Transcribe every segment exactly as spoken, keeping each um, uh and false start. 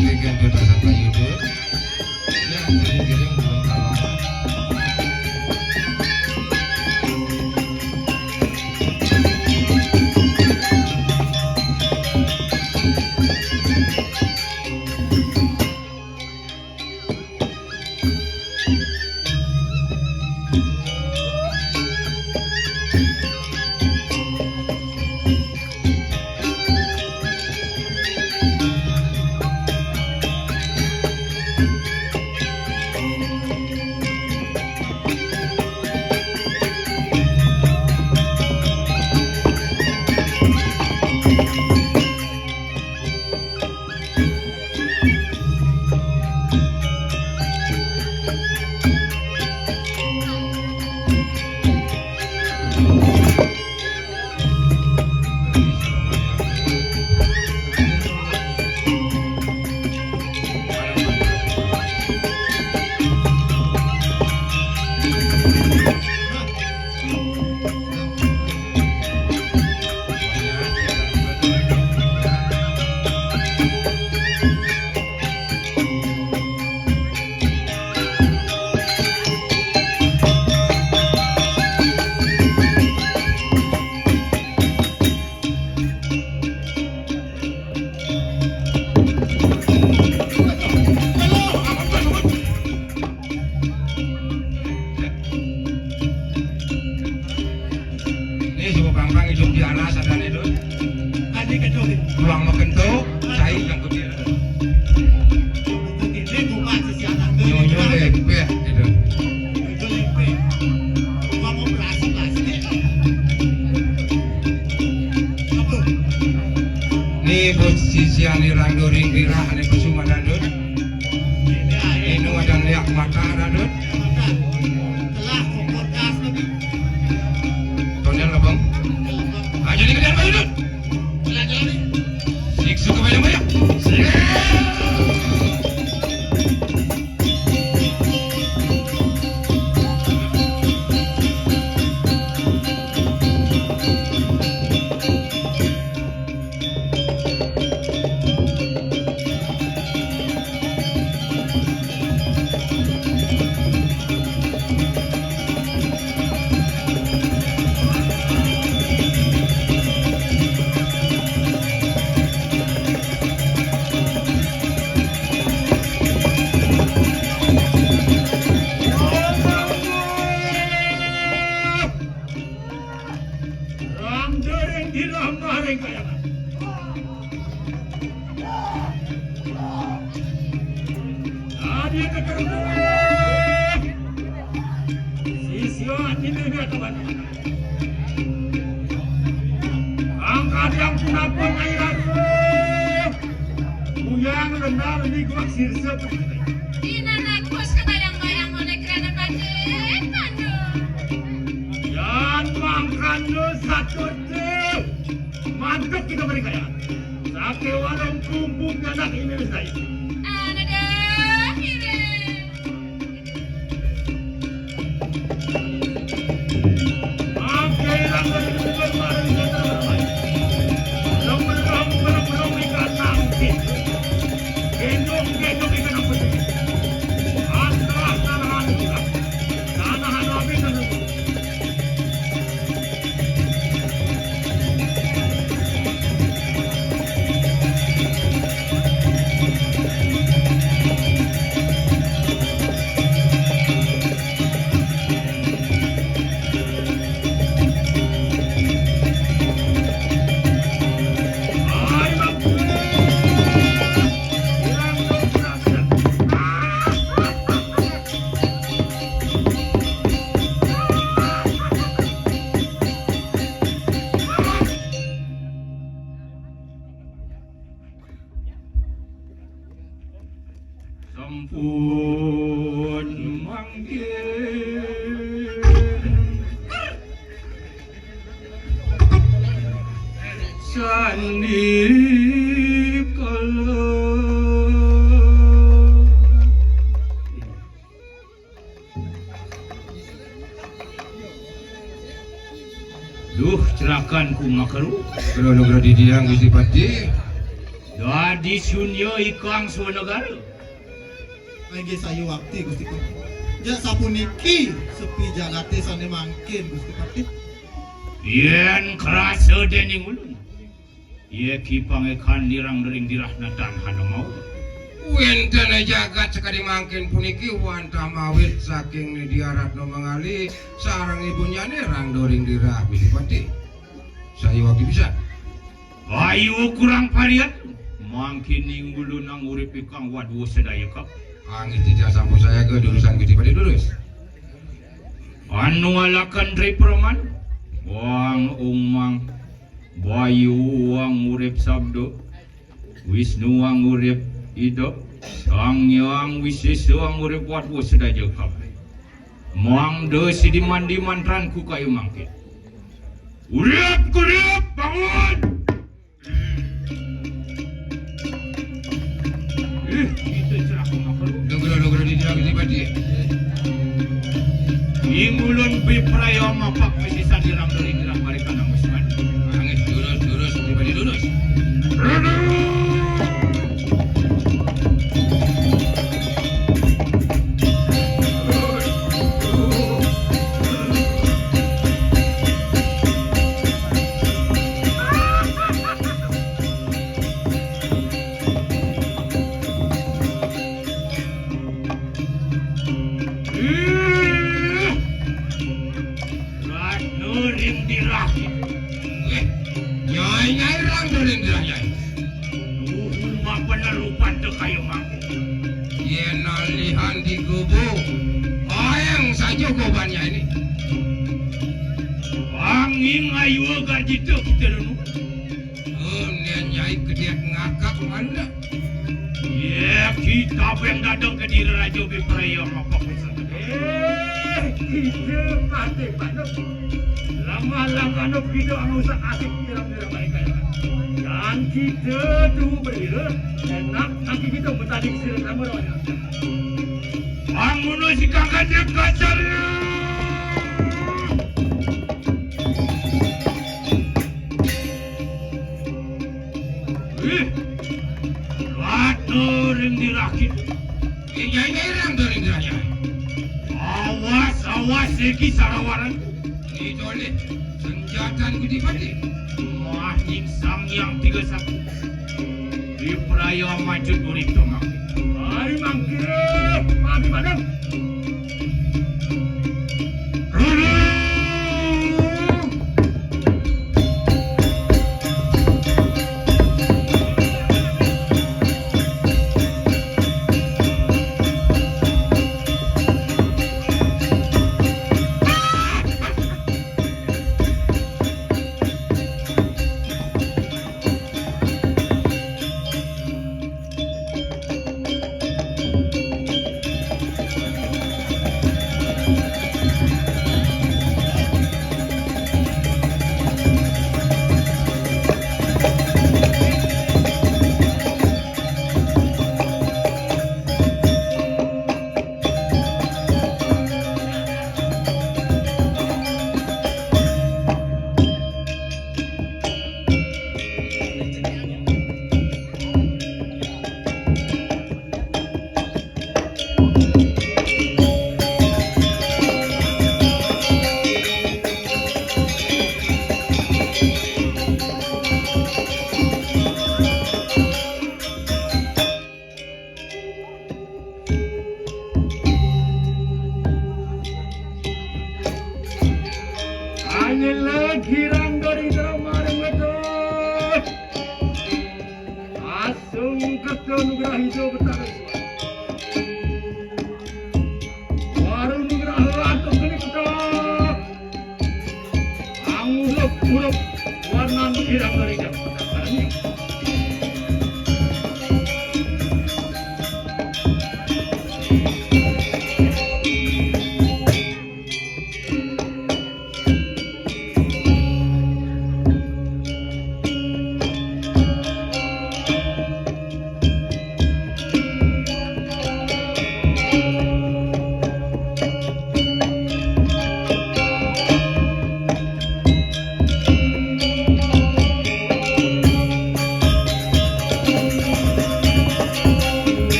Dengan bebasan Pak Yudo. Ya, jadi giring belum tahu. Ini semua gampang hidup di alas ada itu. Tadi kejut. Ruang mekento, cai yang kecil. Ini bukan sisi anak. Nyonyo lepeh gitu. Itu lepeh. Ruang operasi plastik. Apa? Ni bos sisi ani rando ring birah ani pesuma dadut. Ini ada liak mata dadut. Telah kokorkas lagi. Tonel abang. Aja ni kejar baju dut. Siksa kebanyakan. Rang dering di rang maring kayangan. Tadi kekerbu. Siswa ini dia teman. Angkat yang pinapun air aku. Buyang rendar di gua sirse. Di nanak bos kebayang-bayang oleh kerana batin mandu. Yan mangkando satu tu. Aduk kita beri kaya. Sake warung kumpung anak ini wis dai. Ada deh, ini. Oke, langgar itu kan baru kita terbaik. Lomba-lomba, lomba-lomba ikan nangkit. Gendong, gendong ikan apa itu? Asal, asal, asal, asal. Tanah ada habis, asal. Sampun mangkin sandikala. Duh, cerakan ku makaru. Kula nugra didiang Gusti Patih. Dadi sunya ikang swanagara. Inggih sayuwakti, Gusti Patih. Ya sapuniki sepi jagate sane mangkin, Gusti Patih. Yen krasa dening ulun, Yeki pangekhan lirang dering dirah natan hana mau. Wentene jagat sakadi mangkin puniki wantah mawit saking Nidya Ratna Mangali sareng ibunyane rang doring dirah Gusti Patih. Sayuwakti pisan. Ayu kurang parian, mangkin ninggulunang urip ikang wadwa sedaya kap. Angis titah sampun sayaga durusan Gusti Patih durus. Anu alakan Tri Praman, Wang Ungmang, Bayu Wang Urip Sabda, Wisnu Wang Urip Ida, Sang Hyang Wisesa Wang Urip Watwa sedaya kabeh. Mangda sidi mandi mantran ku kayu mangkin. Urip, urip, bangun! Ih, kita cerah makan. Nugra, nugra di dalam ini, Pak Ji. Ingulun bipraya mapak misisan dirang dari dirang barikan ang musiman. Angin lurus, lurus, pribadi lurus. Ih, Ratna Rindirah. Eh, Nyai, Nyai, Ratna Rindirah, Nyai. Luhur mapan rupan teu kaya mangkin. Yen alihan digobo, aeng saja goban Nyai ni. Angin ayu gajita kita renung. Nen Nyai kedek ngakak mana? Ye, kita beng dadang ke diri raja bipraya mapak pisan. Eh, kita kate panuh. Lama-lama nuh kita anu usah asik kira-kira baik kaya. Dan kita tuh berira, enak kaki kita bertanding silat sama orang. Bangun si kakak dia kacar. Ih, Ratna Rindirah. Ih, Nyai, Nyai, Ratna Rindirah, Nyai. Awas, awas, iki sarawaran. Ini toleh, senjatan Gudipati. Wah, ning sang yang tiga satu. Di praya maju urip to mangke. Mari mangke, mari madang. Ijo Betara. Waru nugraha atur geni petak. Anguruk-uruk warnan irang dari jam.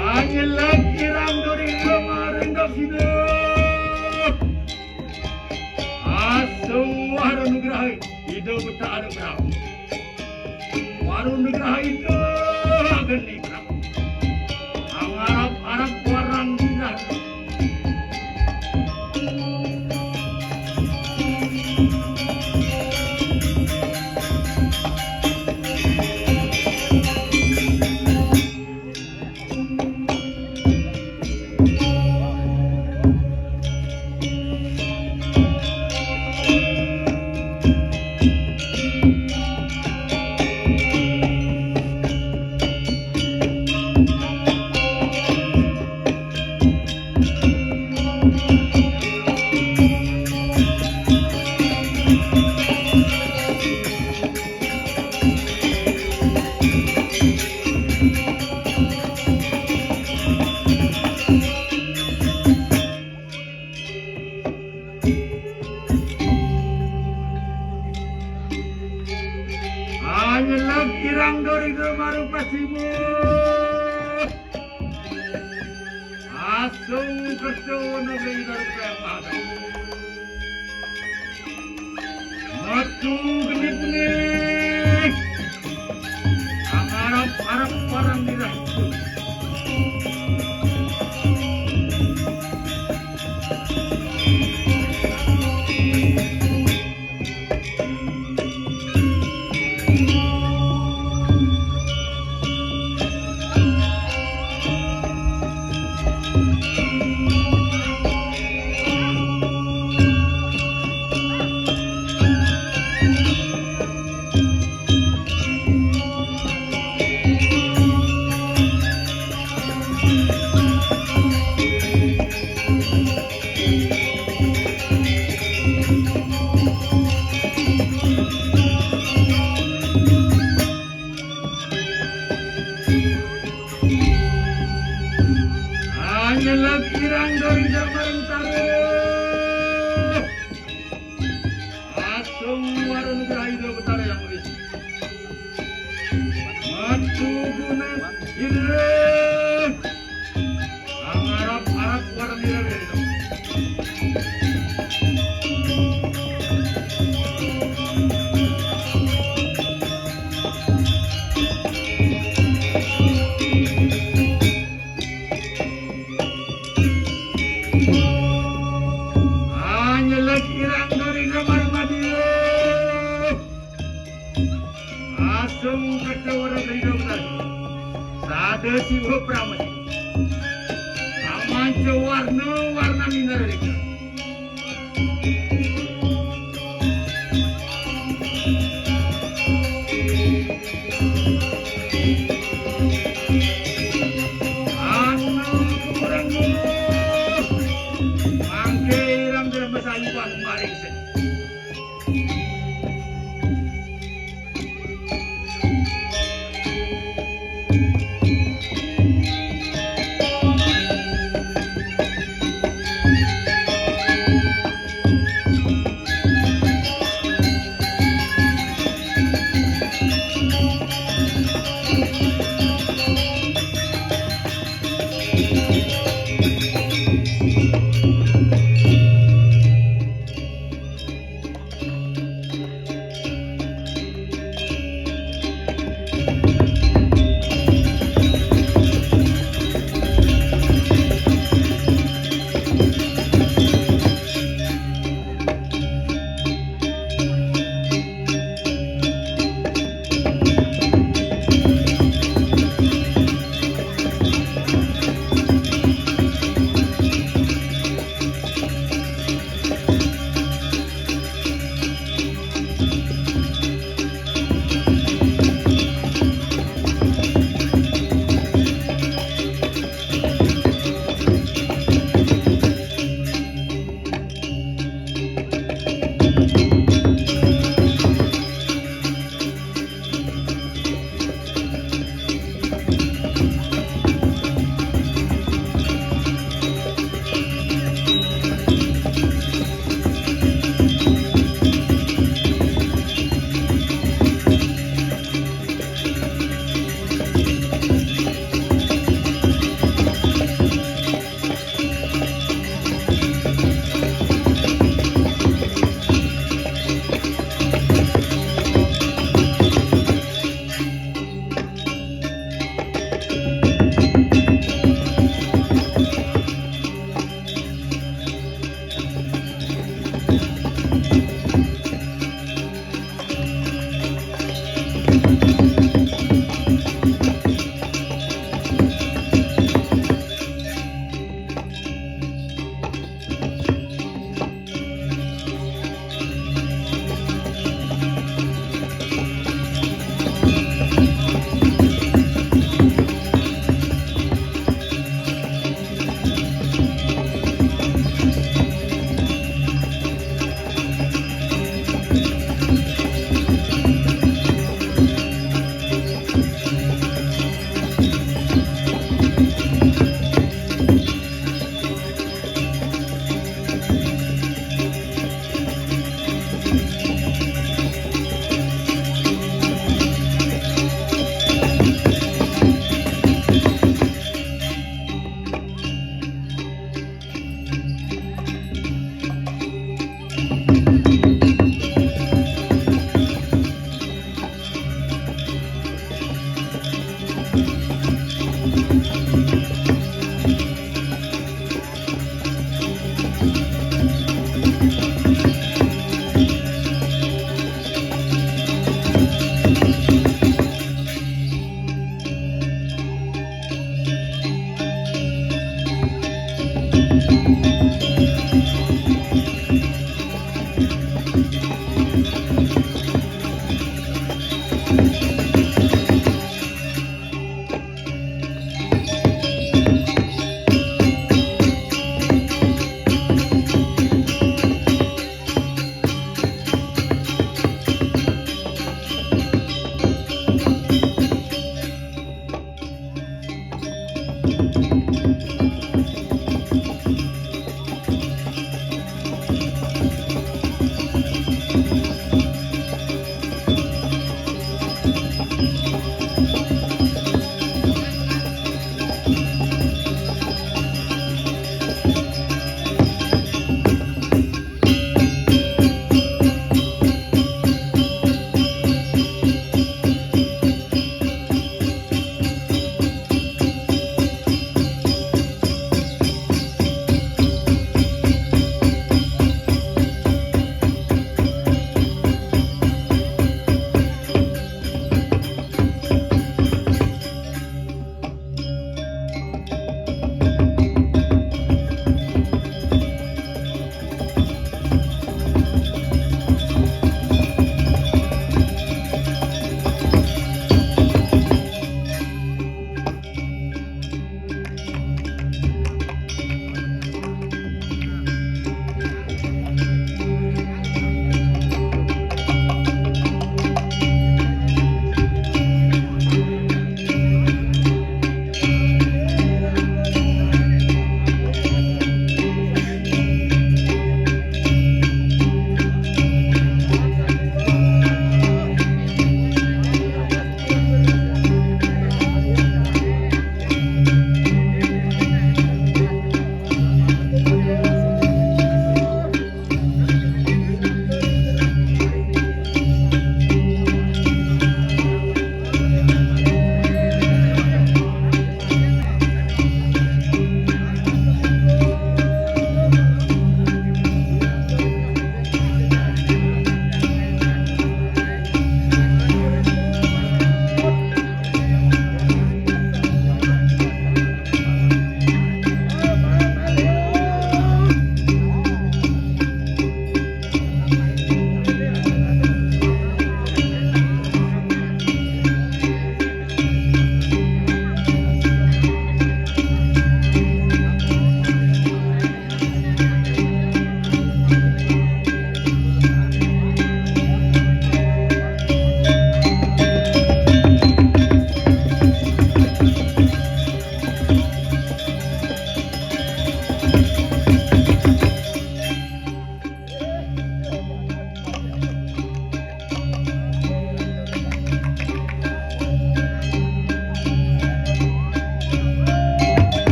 Anyeleg irang duri rema rendok hidup. Asung wahra nugrahi hidup tak ada berang. Waru nugrahi hidup agen ikram. Angarap-arap warang hidup. Anyeleg irang dori maru pasimu. Asung kerto negeri dari Kayang Mahadam. Metu geni-geni. Angarap-arap parang dirah. Anyeleg irang dori jamareng taruh. Asung warung rahido Betara yang wis. Metu guna ireng. Angarap-arap warung ireng. Anyeleg irang dori gambar madiu. Asung kecewara ridho tadi. Sada siwa pramati. Amanca warna-warna ninggal rika. Anu kurang dulu. Mangke irang dalam bahasa Iban maring sing.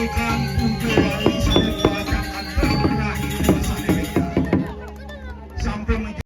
Kan